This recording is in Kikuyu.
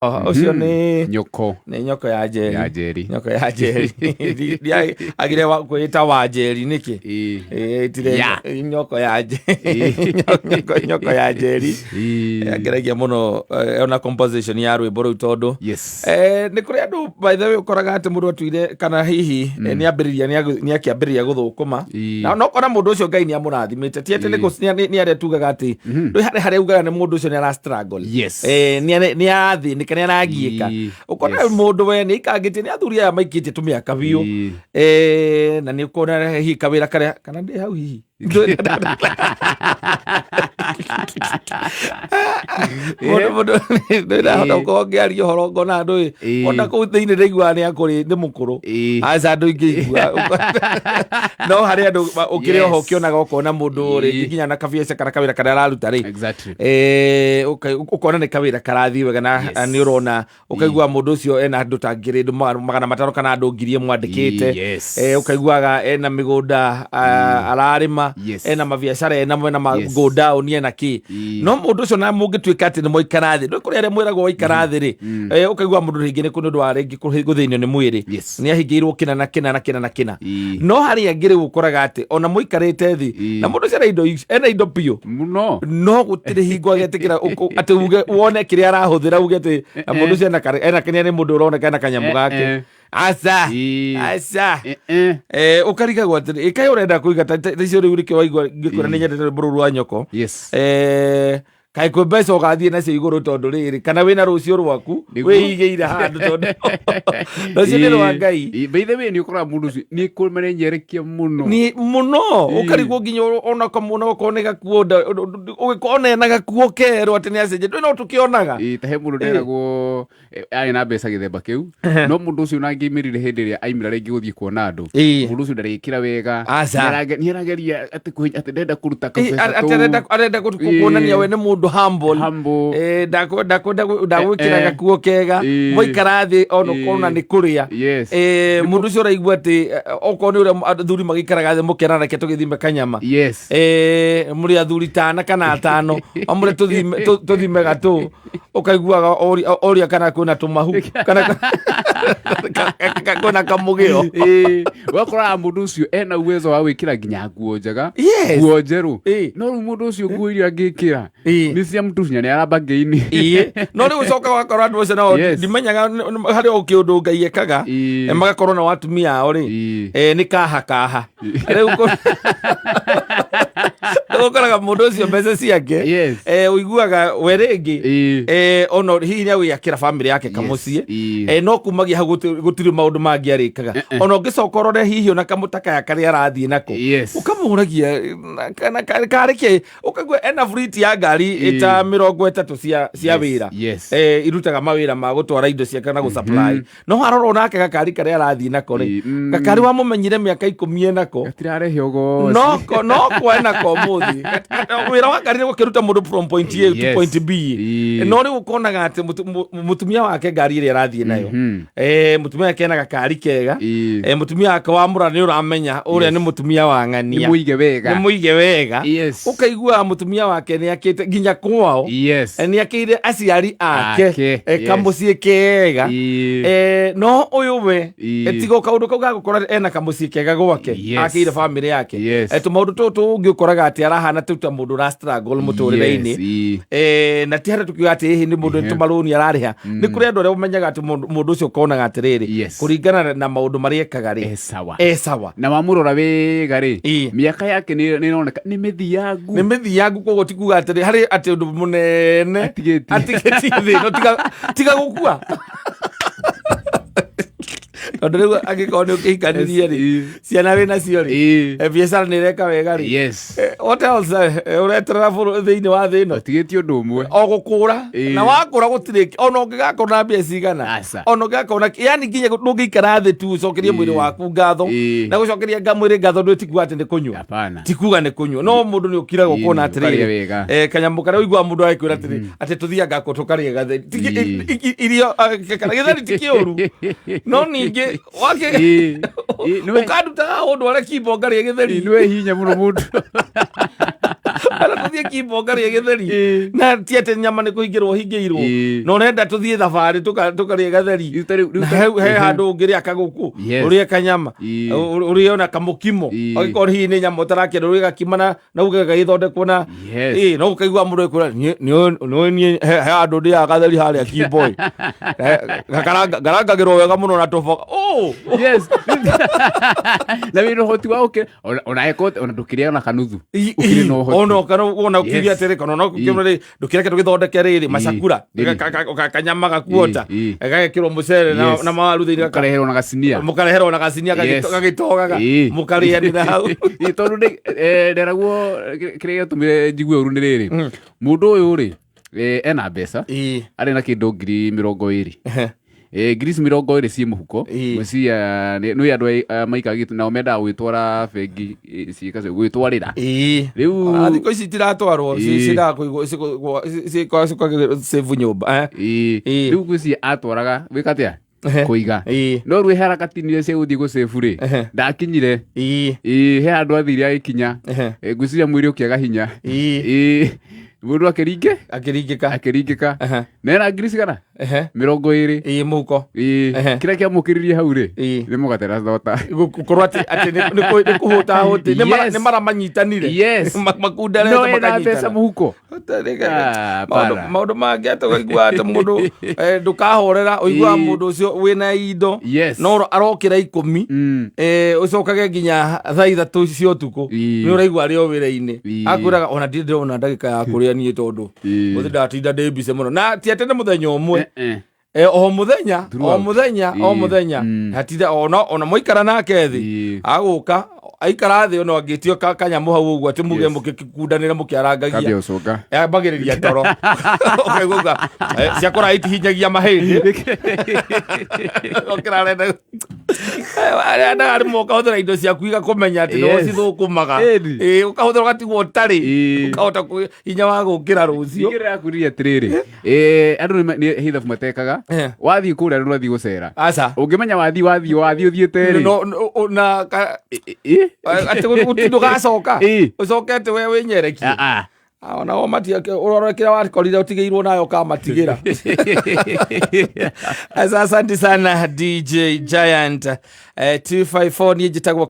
Ũcio nĩ Nyoko nĩ nyoko ya Njeri. Ya Njeri. Nyoko ya Njeri. Agire kwĩta wa Njeri nĩkĩ? Ĩĩ. Ĩtire Ya. nyoko ya Njeri. Nyoko ya Njeri. Ĩĩ. Ngeragia mũno ona composition ya rwĩmbo rũu tondũ Yes. Nĩ kũrĩ andũ, by the way, ũkoraga atĩ mũndũ atuire kana hihi nĩ ambĩrĩria nĩ akĩambĩrĩria gũthũkũma. Na no kona mũndũ ũcio Ngai nĩ amũrathimĩte, ti atĩ nĩ arĩa tugaga atĩ ndũĩ harĩa ugaga nĩ mũndũ ũcio nĩ ara struggle. Nĩ arathĩnĩka, nĩ aragiĩka. Ũkona mũndũ we nĩ aikangĩtie nĩ athuri aya maikĩtie tũmĩaka biũ. Na nĩ ũkona hihi kawĩra karĩa kana ndĩ hau hihi mũndũ ndahota gũkorwo ngĩaria ũhoro ngona andũ ĩ ona kũu thĩinĩ ndaiguaga nĩ akũrĩ nĩ mũkũrũ. Aca, andũ ingĩigua no harĩ andũ ũkĩrĩ oho ũkĩonaga ũkona mũndũ rĩngĩ nginya na kabiaca kana kawĩra karĩa araruta rĩ, ũkona nĩ kawĩra karathiĩ wega na nĩ ũrona ũkaigua mũndũ ũcio ena andũ ta ngiri andũ 500 kana andũ 1000 andĩkĩte. Ũkaiguaga ena mĩgũnda ararĩma, ena mabiacara, ena mwena ma go down, ena kĩ. No mũndũ ũcio na mũngĩtuĩka atĩ nĩ mwaikara thĩ, ndũĩ kũrĩ arĩa mwĩragwo waikara thĩ rĩ, ũkaigua mũndũ rĩngĩ nĩ ũndũ wa rĩngĩ gũthĩnio nĩ mwĩrĩ, nĩ ahingĩirwo kĩna na kĩna na kĩna na kĩna. No harĩ angĩ rĩu ũkoraga atĩ ona mũikarĩte thĩ na mũndũ ũcio ena indo ena indo biũ Mũno. No gũtirĩ hingo agetĩkĩra atĩ uge wone kĩrĩa arahũthĩra, uge atĩ na mũndũ ũcio ena kĩrĩa nĩ mũndũ ũroneka ena kanyamũ gake. Aca. Aca. Ũkarigagwo atĩrĩ, ĩkaĩ ũrenda kũiga ta icio rĩu rĩkĩo waigua ngĩkwĩra nĩ nyendete rwĩmbo rũu rwa nyoko. Kaĩ kwĩ mbeca ũgathiĩ nacio igũrũ tondũ rĩrĩ kana wĩna rũciũ rwaku wĩigĩire handũ tondũ rũciũ nĩ rwa Ngai. By the way, nĩ ũkoraga mũndũ ũcio nĩ kũmerenyerekia mũno. Ni mũno. Ũkarigwo nginya ona kamũna okorwo nĩ gakuo ũgĩkorwo ona ena gakuo kerũ atĩ nĩ acenjia ndũĩ no tũkĩonaga. Ĩĩ, ta he mũndũ nderagwo arĩ na mbeca gĩthemba kĩu, no mũndũ ũcio nangĩaimĩrire hĩndĩ ĩrĩa aimĩra rĩngĩ gũthiĩ kuona andũ, mũndũ ũcio ndarĩkĩra wega. Aca. Nĩ arageria atĩ atĩ ndenda kũruta kabeca atĩ tũu. Arenda kuonania we nĩ mũndũ humble. Humble. Ndakwenda ndagwĩkĩra gakuo kega. Mwaikara thĩ ona ũkona nĩ kũrĩa. Mũndũ ũcio ũraigua atĩ okorwo nĩ ũrĩa athuri magĩikaraga thĩ mũkena, reke tũgĩthime kanyama. Mũrĩ athuri tana kana atano amũre tũthime gatũ, ũkaiguaga oria kana kwĩna tũmahu kana kwĩna kamũgĩo. Ĩĩ, ũgakoraga mũndũ ũcio ena uwezo wa gwĩkĩra nginya nguo njega, nguo njerũ, no rĩu mũndũ ũcio nguo iria angĩkĩra nĩ cia mũtu nginya nĩ aramba ngĩini. Ĩĩ, no rĩu ũcoka ũgakora andũ acio nao ndimenyaga harĩ o kĩũndũ Ngai ekaga. Magakorwo na atumia ao rĩ, nĩ kaha kaha rĩu rĩu ũkoraga mũndũ ũcio mbeca ciake ũiguaga we rĩngĩ ona hihi nĩ agwĩakĩra bamĩrĩ yake kamũciĩ. No kumagia hau gũtirĩ maũndũ mangĩ arĩkaga. Ona ũngĩcoka ũrore hihi ona kamũtakaya karĩa arathiĩ nako, ũkamũragia karĩ kĩ, ũkaigua ena fleet ya ngari ĩta 30 cia wĩra. Irutaga mawĩra ma gũtwara indo ciake na gũsupply, no harorwo nake gakari karĩa arathiĩ nako rĩ, gakari wamũmenyire mĩaka 10 enako. Gatirarehe ũgoci. No kwena ko mũthi wĩra wa ngari nĩ gũkĩruta mũndũ from point A to point B. No rĩu ũkonaga atĩ mũtumia wake ngari ĩrĩa arathiĩ nayo, mũtumia wake ena gakari kega. Mũtumia wake wa mũra nĩ ũramenya ũrĩa nĩ mũtumia wa nĩ ng'ania. Mũige wega. Nĩ mũige wega. Ũkaigua mũtumia wake nĩ akĩte nginya kwao, nĩ akĩire aciari ake Ake, kamũciĩ kega. No ũyũ we tiga kaũndũ kau gagũkora ena kamũciĩ kega gwake, akĩire bamĩrĩ yake. Tũmaũndũ tũtũ tũngĩ ũkoraga atĩ arahana tũ ta mũndũ ũra struggle mũtũrĩre-inĩ. Na ti harĩa tũkiuga atĩ hihi nĩ mũndũ tũmarũni ararĩha. Nĩ kũrĩ andũ arĩa ũmenyaga atĩ mũndũ ũcio ũkonaga atĩrĩrĩ, kũringana na maũndũ marĩa ekaga rĩ, E sawa. E sawa. Na wamũrora wega rĩ, mĩaka yake nĩ ĩroneka nĩ mĩthiangu. Nĩ mĩthiangu, koguo ti kuga atĩrĩ harĩ atĩ ũndũ mũnene atigĩtie. Atigĩtie thĩ ĩno tiga gũkua, tondũ rĩu angĩkorwo nĩ ũkĩhikanirie rĩ, ciana wĩ nacio rĩ, biacara nĩ ĩreka wega rĩ, what else ũreterera thĩinĩ wa thĩ ĩno? Atigĩtie ũndũ ũmwe. O gũkũra. Na wakũra gũtirĩ ona ũngĩgakorwo na mbia cigana, Aca. ona ũngĩgakorwo na yani nginya ndũngĩikara thĩ tu ũcokerie mwĩrĩ waku ngatho. Na gũcokeria mwĩrĩ ngatho ndũĩ ti kuga atĩ nĩ kũnyua. Hapana. Ti kuga nĩ kũnyua, no mũndũ nĩ ũkiraga ũkona Ĩĩ, ũkarĩa atĩrĩrĩ, wega. Kanyamũ karĩa ũiguaga mũndũ agĩkwĩra atĩrĩ atĩ tũthianga kũ tũkarĩa gatheri. Irio kana gĩtheri ti kĩũru, no ningĩ wake Ĩĩ, nĩwe ũkandutaga ũndũ arĩa kimbo ngarĩa gĩtheri. Nĩwe hinya mũno mũndũ. Kana Tũthiĩ Kimbo ngarĩe gĩtheri. Na ti atĩ nyama nĩ kũhingĩrwo hingĩirwo. Na ũrenda tũthiĩ thabarĩ tũkarĩe gatheri. Rĩu ta rĩu- rĩu Na ta- he handũ ũngĩrĩa kagũkũ, ũrĩe kanyama, ũrĩe ona kamũkimo. Angĩkorwo hihi nĩ nyama ũtarakĩenda, ũrĩe gakima na uge gagĩthondekwo na Ĩĩ, no ũkaigua mũndũ ekwĩra, "Nĩũĩ niĩ he handũ ndĩaga gatheri harĩa Kimbo ĩ. Ngarangagĩrwo wega mũno na tũboga." Oh! Yes. Na wĩna ũhoti wa ũkĩ ona eko ona ndũkĩrĩa ona kanuthu. Ũkĩrĩ na ũhoti. Ona kana ona ũkiuge atĩrĩ, kana ona ũkiuge rĩ, ndũkĩreke tũgĩthondeke rĩrĩ macakura, kanyama gakuota, gagekĩrwo mũcere na mawaru thĩinĩ, Mũkareherwo na gacinia. Mũkareherwo na gacinia gagĩtogaga, mũkarĩanĩra hau. Tondũ nderagwo kĩrĩa gĩatũmire njigue ũru nĩ rĩrĩ, mũndũ ũyũ rĩ, ena mbeca, arĩ na kĩndũ 20,000. Ngiri ici 20 ciĩ mũhuko. Ngwĩciria nĩ andũ maikagĩte nao mendaga gwĩtwara bengi, ciĩka gwĩtwarĩra. Rĩu Ona thikũ ici itiratwarwo, ciendaga kũigwo, save nyũmba. Rĩu ngwĩciria atwaraga gwĩka atĩa? Kũiga. No rĩu harakatinire cia gũthiĩ gũsave rĩ, ndakinyire. He handũ athire agĩkinya. Ngwĩciria mwĩrĩ ũkĩaga hinya. Mũndũ akĩringe? Akĩringĩka. Akĩringĩka. Na ena ngiri cigana? 20. Ĩĩ, mũhuko. Kĩrĩa kĩamũkĩririe hau rĩ, nĩ mũgate na thota. Gũkorwo atĩ nĩ kũhũta hũti, nĩ maramanyitanire. Makundarete No ena mbeca makanyitana. mũhuko. Maũndũ Bara. Maũndũ mangĩ atĩ ũkaigua atĩ mũndũ, ndũkahorera, ũiguaga mũndũ ũcio wĩna indo, no arokĩra 10, ũcokage nginya thaa 3 cia ũtukũ, nĩ ũraigua arĩ o wĩra-inĩ. Akwĩraga ona ndirĩ ndĩrona ndagĩka ya kũrĩa niĩ, tondũ mũthĩ ndatinda ndĩ busy mũno, na ti atĩ nĩ mũthenya ũmwe. O mũthenya, o Throughout. mũthenya, o mũthenya. Hatirĩ ona mwaikara nake thĩ, agũka aikara thĩ, ona angĩtio kanyamũ hau ũguo atĩ muge mũgĩkundanĩra mũkĩarangagia. Kambia ũcũnga. Ambagĩrĩria toro. Ũkaigua uga, ciakũra itihinyagia mahĩndĩ. Ũkĩra arenda rĩmwe ũkahũthĩra indo ciaku igakũmenya atĩ nĩwe cithũkũmaga. Ĩĩ, ũkahũthĩra ũgatigwo ũtarĩ, ũkahota hinya wa gũkĩra rũciũ. Ningĩ ndĩrakwĩrire atĩrĩrĩ, andũ nĩ hithabu matekaga. Wathiĩ kũrĩa andũ mathiĩ gũcera. Aca. Ũngĩmenya wathiĩ ũthiĩte rĩ. No, no, na atĩ ndũgacoka. Ũcoke atĩ we wĩnyerekie. Ah, ah. Ona o matia ũrore kĩrĩa wakorire ũtigĩirwo nayo ũkamatigĩra. Asante sana DJ Giant, 254, niĩ njĩtagwo